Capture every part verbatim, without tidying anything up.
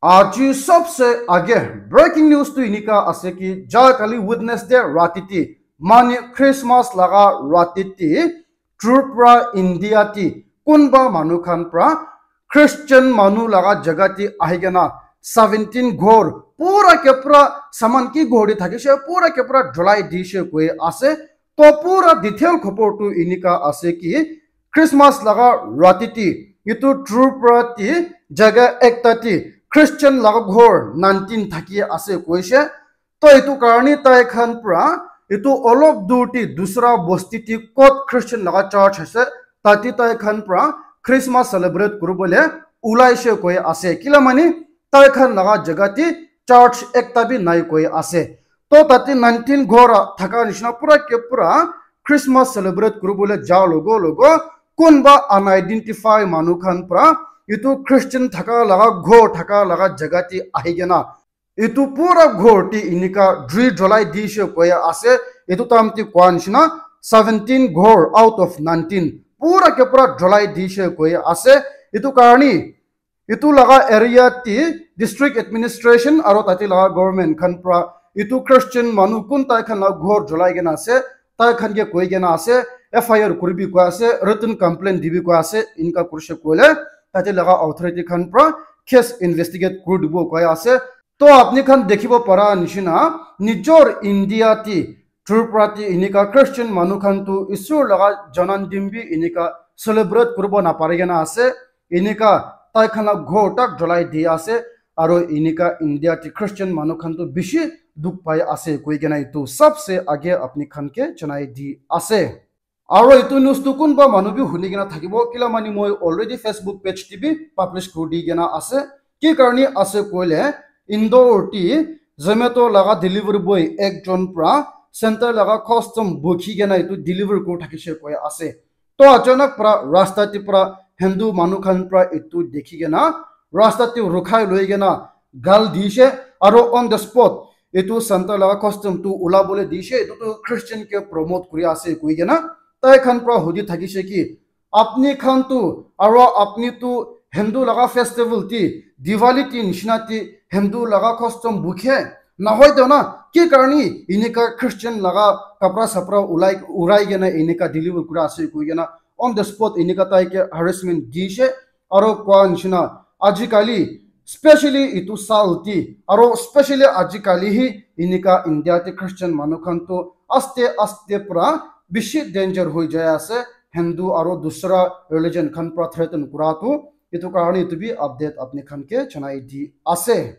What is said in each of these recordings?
Aji sabse age breaking news tu inika ase ki ja kali Wednesday rati ti mane Christmas laga rati ti Tripura India ti kunba manu khan pra Christian manu laga jaga ti ahi kena seventeen ghor pura ke pura saman ki ghor ti thakishe pura ke pura jalai dishe koi ase. To pura detail khobor tu inika ase ki Christmas laga rati ti itu Tripura ti jaga ekta ti Christian laga ghor nineteen thaki ase koishe. To itu karni tai khan pra itu olop dur ti dusra bosti ti kot Christian laga church ase tati tai khan pra Christmas celebrate kuribole ulaishe koi ase. Kila mani tai khan laga jaga ti church ekta bi nai koi ase. To tati nineteen ghor thaka nishina pura ke pura Christmas celebrate kuribole ja logo logo kunba unidentified manu khan pra itu Christian thaka laga ghor thaka laga jaga ti ahi kena itu pura ghor ti inika jui jalai dishe koi ase. Itu time ti koi nishina seventeen ghor out of nineteen pura ke pura jalai dishe koi ase. Itu karni itu laga area ti district administration aro tati laga government khan pra itu Christian manu kun tai khan laga ghor jalai kena ase tai khan ke koi kena ase F I R kuribi koi ase written complaint dibi koi ase inka kurishe koile tati laga authority khan pra case investigate kuri dibo koi ase. To apni khan dekhibo para nishina nijor India ti Tripura ti inika Christian manu khan tu Isur laga janam din bi inika celebrate kuribo napari kena ase. Inika tai khan la ghor tak jalai di ase. Aro inika India ti Christian manu khan tu bishi dukh pai ase koi kena itu sabse age apni khan ke janai di ase. Aro itu news tu kunba manu bi huni kena thakibo kila mani moi already Facebook page ti bi publish kuri di kena ase. Ki karni ase koile Indore ti Zomato laga delivery boy ekjon pra center laga custom bukhi kena itu deliver kuri thakishe koi ase. To achanak pra rasta ti pra Hindu manu khan pra itu dekhi kena rasta ti rukhai loi kena gal dishe aro on the spot itu center laga custom tu ulabole dishe itu tu Christian ke promote kuri ase koi kena tai khan pra hudi thakishe ki apni khan tu aro apni tu Hindu laga festival ti Diwali ti nishina ti Hindu laga custom bukhe nahoi to na ki karni inika Christian laga kapra sapra ulai urai kena inika deliver kura ase koi kena on the spot inika tai ke harassment dishe aro koi nishina ajikali specially itu sal ti aro specially ajikali hi inika India ti Christian manu khan tu aste aste pra bishi danger hoi jai ase. Hindu aro dusra religion khan pra threaten kura tu itu karni itu bi update apni khan ke janai di ase.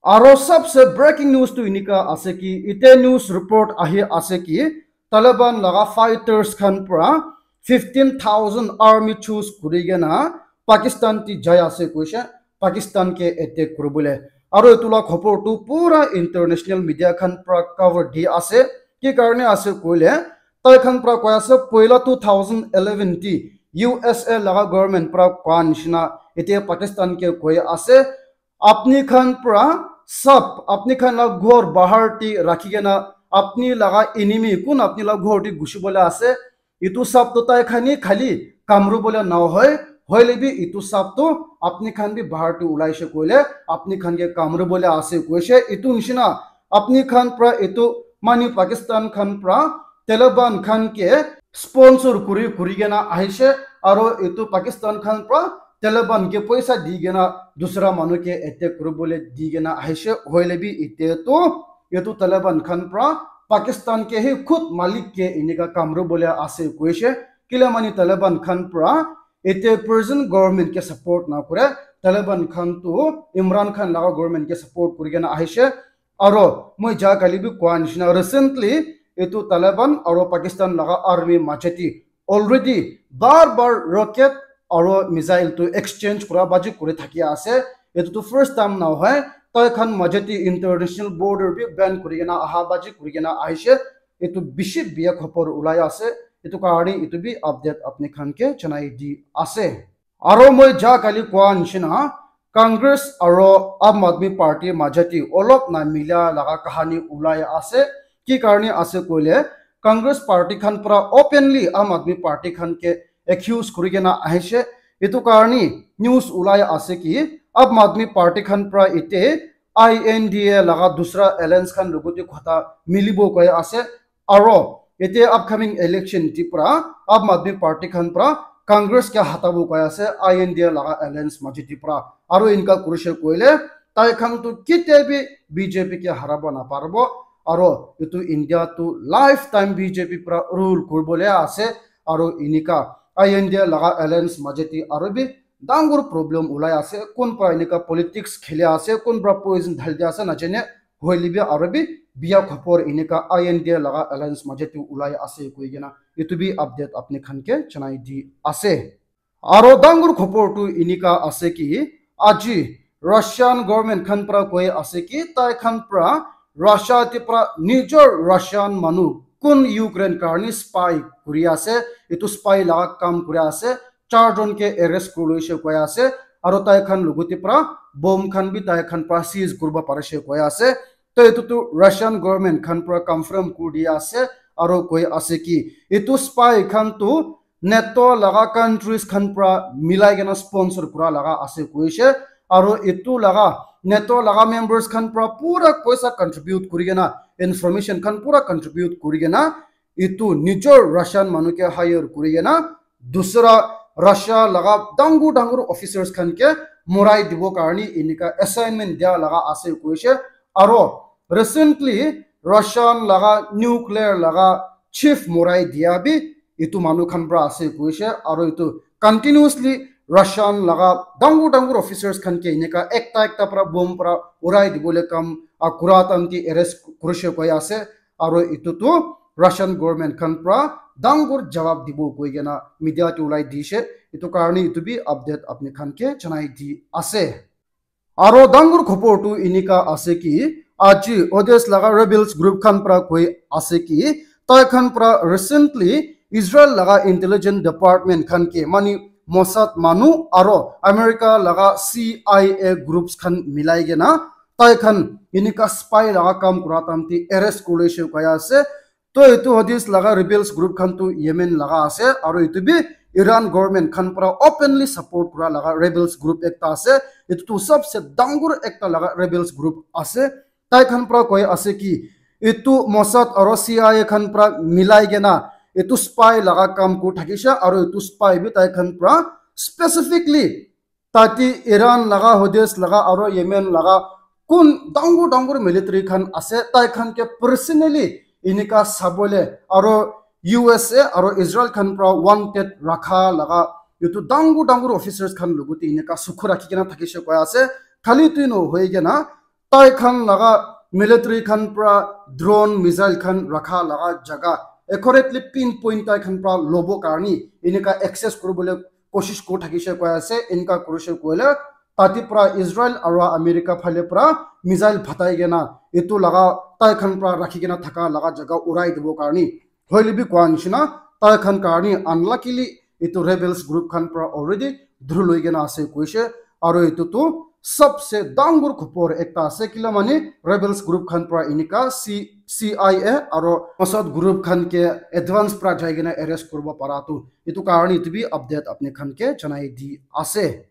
Aro sabse breaking news tu inika ase ki ite news report ahi ase ki Taliban laga fighters khan pra fifteen thousand army choose kuri kena Pakistan ti jai ase koishe Pakistan ke attack kuribole. Aro itu la khobor tu pura international media khan pra cover di ase. Ki karne ase koile tai khan pra koi ase poila two thousand eleven ti U S A laga government pra koa nishina ite Pakistan ke koi ase apni khan pra sab apni khan la ghor bahar ti rakhi kena apni laga enemy kun apni la ghor ti gushi bole ase itu sab to tai khani khali kamru bole na hoi hoile bi itu sab to apni khan bi bahar tu ulaishe koile apni khan ke kamru bole ase koishe itu nishina apni khan pra itu mani Pakistan khan pra Taliban khan ke sponsor kuri kuri kena ahishe aro itu Pakistan khan pra Taliban ke poisa di kena dusra manu ke attack kuri bole di kena ahishe hoile bi ite to itu Taliban khan pra Pakistan ke hi khud malik ke inika kamru bole ase koishe kila mani Taliban khan pra ite present government ke support na kore Taliban khan tu Imran Khan laga government ke support kuri kena ahishe aro moi ja kali bi koa nishina recently itu Taliban aro Pakistan laga army majeti already bar bar rocket aro missile tu exchange kura baji kuri thaki ase itu tu first time na hoi tai khan majeti international border bi ban kuri kena aha baji kuri kena ahishe itu bishi biya khobor ulai ase itu karne itu bi update apni khan ke janai di ase. Aro moi ja kali koa nishina Congress aro Aam Aadmi Party majeti olop na mila laga kahani ulai ase ki karne ase koile Congress Party khan pura openly Aam Aadmi Party khan ke accuse kuri kena ahishe itu karne news ulai ase ki Aam Aadmi Party khan pra ite I N D A laga dusra alliance khan logote khota milibo koi ase. Aro ite upcoming election te pra Aam Aadmi Party khan pra Congress ke hatabo koi ase, I N D A laga alliance maji te pra. Aro inka kurishe koile, tai khan tu ketia bi B J P ke harabo naparibo. Aro itu India tu lifetime B J P pra rule kuribole ase. Aro inika I N D A laga alliance maji te aro bi dangor problem ulai ase. Kun pra inika politics kheli ase, kun pra poison dhali dia ase najane. Hoile bi aro bi biya khopor inika I N D A laga alliance maji te ulai ase koi kena itu bi update apni khan ke janai di ase. Aro dangor khopor tu inika ase ki aji Russian government khan pra koi ase ki tai khan pra Russia te pra nijor Russian manu kun Ukraine karni spy kuri ase, itu spy laga kam kuri ase, char jon ke arrest kuri loise koi ase, aro tai khan logote pra bomb khan bi tai khan pra seize kuribo parise koi ase. To itu tu Russian government khan pra confirm kuri di ase, aro koi ase ki itu spy khan tu NATO laga countries khan pra milai kena sponsor kura laga ase koise, aro itu laga NATO laga members khan pra pura poisa contribute kuri kena, information khan pura contribute kuri kena itu nijor Russian manu ke hire kuri kena dusra Russia laga dangor dangor officers khan ke morai dibo karni inika assignment dia laga ase koise. Aro recently Russian laga nuclear laga chief morai dia bi itu manu khan pra ase koise, aro itu continuously Russian laga dangor dangor officers khan ke inika ekta ekta pra bomb pra urai dibole kam, ah, kura time te arrest kurise koi ase, aro itu tu Russian government khan pra dangor jawab dibo koi kena media te ulai dise, itu karni itu bi update apni khan ke janai di ase. Aro dangor khopor tu inika ase ki, aji Houthis laga rebels group khan pra koi ase ki, tai khan pra recently Israel laga intelligence department khan ke mani Mossad manu aro America laga C I A groups khan milai kena tai khan inika spy laga kam kura time te arrest kuri loise koi ase. To itu Houthis laga rebels group khan tu Yemen laga ase, aro itu bi Iran government khan pra openly support kura laga rebels group ekta ase. Itu tu sabse dangor ekta laga rebels group ase. Tai khan pra koi ase ki itu Mossad aro C I A khan pra milai kena itu spy laga kam kuri thakise, aro itu spy bi tai khan pra specifically tate Iran laga, Houthis laga aro Yemen laga kun dangor dangor military khan ase, tai khan ke personally inika sabole aro U S A aro Israel khan pra wanted rakha laga itu dangor dangor officers khan logote inika sukhu rakhi kena thakise koi ase. Khali tu no hoi kena tai khan laga military khan pra drone missile khan rakha laga jaga accurately pinpoint tai khan pra lobo karni inika access kuribole koshish kuri thakise koi ase. Inika kurise koile tate pra Israel aro America phale pra missile phatai kena itu laga tai khan pra rakhi kena thaka laga jaga urai dibo karni. Hoile bi koa nishina tai khan karni unluckily itu rebels group khan pra already dhuru loi kena ase koise. Aro itu tu sabse dangor khopor ekta ase, kila mane rebels group khan pra inika C-, C I A aro Mossad group khan ke advance pra jai kena arrest kuribo para tu. Itu karni itu bi update apni khan ke janai di ase.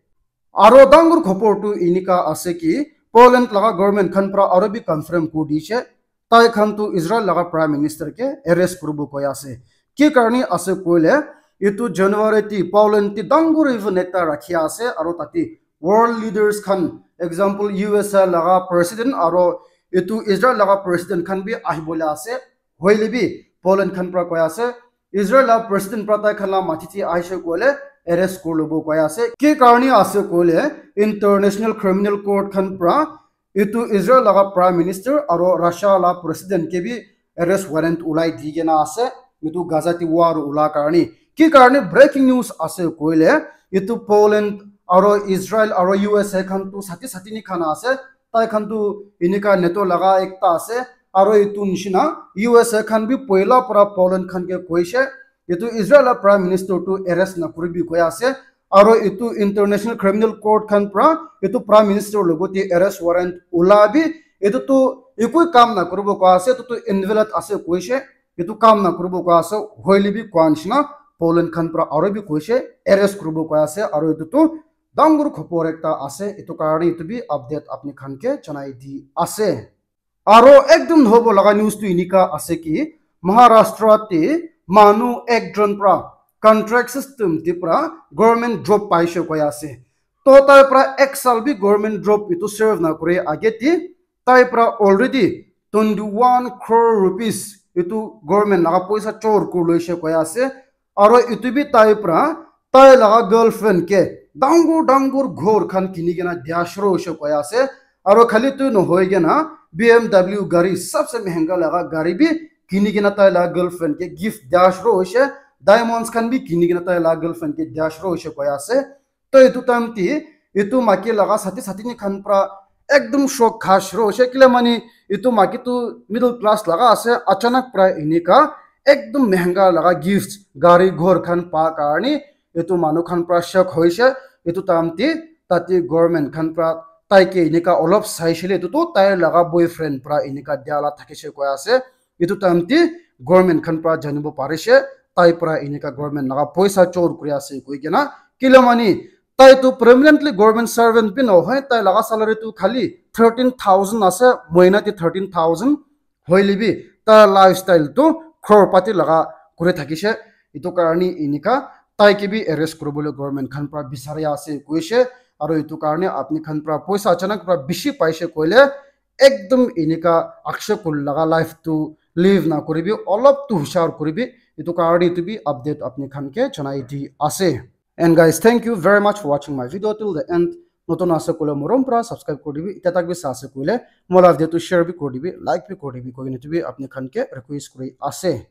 Aro dangor khopor tu inika ase ki Poland laga government khan pra aro bi confirm kuri dise. Tai khan tu Israel laga prime minister ke arrest kuribo koi ase. Ki karni ase koile, itu January te Poland te dangor event ekta rakhi ase, aro tate world leaders khan, example U S A laga president aro itu Israel laga president khan bi ahibole ase. Hoile bi Poland khan pra koi ase, Israel laga president pra tai khan la mati te aise koile arrest kuri lobo koi ase. Ki karni ase koile, International Criminal Court khan pra itu Israel laga prime minister aro Russia laga president ke bi arrest warrant ulai di kena ase, itu Gaza te war ula karni. Ki karni breaking news ase koile, itu Poland aro Israel aro U S A khan tu sati sati ni khan ase, tai khan tu inika NATO laga ekta ase, aro itu nishina U S A khan bi poila pra Poland khan ke koise, itu Israel laga prime minister tu arrest na kuribi koi ase, aro itu International Criminal Court khan pra itu prime minister logote arrest warrant ula bi itu tu ekoi kam na kuribo koi ase, itu tu invalid ase koise, itu kam na kuribo koi ase, hoile bi koa nishina Poland khan pra aro bi koise arrest kuribo koi ase, aro itu tu dangor khobor ekta ase, etu karne etu bi update apni khan ke janai di ase. Aro ekdum hobo laga news tu enika ase ki Maharashtra te manu ekjon pra contract system te pra government job paise koi ase. To tai pra ek sal bi government job etu serve na kore age te tai pra already twenty one crore rupees etu government laga poisa chor kuri loise koi ase. Aro etu bi tai pra tai laga girlfriend ke dangor dangor ghor khan kini kena dia shuru hoise koi ase. Aro khali tu nohoi kena B M W gari sabse mehenga laga gari bi kini kena tai laga girlfriend ke gift dia shuru hoise. Diamonds khan bi kini kena tai laga girlfriend ke dia shuru hoise koi ase. To etu time te etu maiki laga sati sati ni khan pra ekdum shock kha shuru hoise, kile mani etu maiki tu middle class laga ase, achanak pra enika ekdum mehenga laga gifts, gari, ghor khan pa karne etu manu khan pra shock hoise. Etu time te tate government khan pra tai ke enika olop saisile, etu tu tai laga boyfriend pra enika dia la thakise koi ase. Etu time te government khan pra janibo parise tai pra enika government laga poisa chor kuri ase koi kena, kile mani tai tu permanently government servant bi nohoi, tai laga salary tu khali thirteen thousand ase, moina te thirteen thousand, hoile bi tai lifestyle tu crore pati laga kuri thakise. Etu karne enika tai ke bi arrest kuribole government khan pra bisari ase koise. Aro etu karne apni khan pra poisa achanak pra bishi paise koile ekdum enika akshe kul laga life tu live na kuribi, olop tu hushar kuribi. Etu karne etu bi update apni khan ke janai di ase. And guys, thank you very much for watching my video till the end. Notun ase koile morom pra subscribe kuri dibi, itya tak bi sa ase koile mo live video tu share bi kuri dibi, like bi kuri dibi koi kena etu bi apni khan ke request kuri ase.